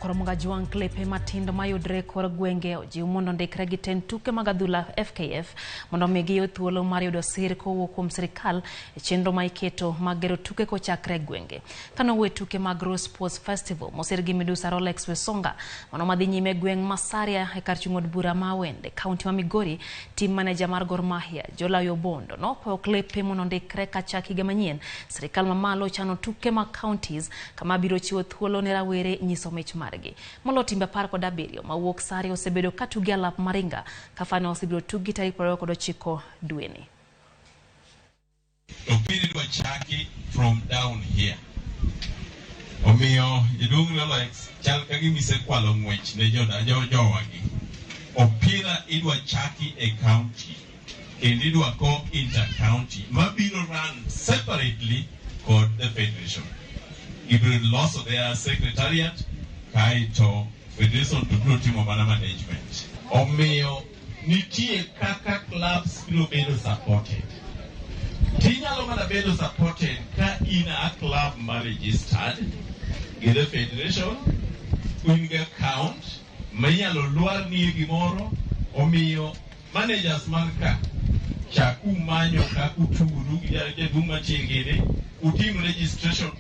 Koromoga Jwang' klepe matindo mayudre e kor gwenge ojiw mondo ondikre gi tend tuke mag adhula FKF mondo omi giyud thuolo mar yudo sir kowuok kuom sirikal e chenro ma iketo mag gero tuke kochakre e gwenge. Kane owuoyo e tuke mag Rose Sports Festival mosir gi midusa Rolex Wesonga mano madhi nyime e gweng' ma Saria e kar chung' od bura ma Awende, kaunti ma Migori, team manager mar Gor Mahia Jolawi Obondo nokwayo klepe mondo ondikre kachak higa manyien. Sirikal mamalo chano tuke mag counties kama biro chiwo thuolo ne rawere nyiso mich margi. Molo timbe 17 mawuok Saria osebedo ka tuge alap Maringa ka finals ibiro tugi tarik 29 dweni. Opira idwa chaki from down here. Omiyo jaduong' Rolex chal ka gima isekwalo ng'wech ne jowagi. Opira idwa chaki e county kendo idwa ko inter county mabiro run separately kod the federation. Gibiro loso their secretariat kaeto federation to biro timo mana management. Omiyo nitie kaka clubs biro bedo supported. Tinyalo mana bedo supported ka in a club ma registered gi the federation, in gi account ma inyalo lwarnie gimoro, omiyo managers man ka chaku manyo kaka utuguru gi jaduong' machiegni utim registration.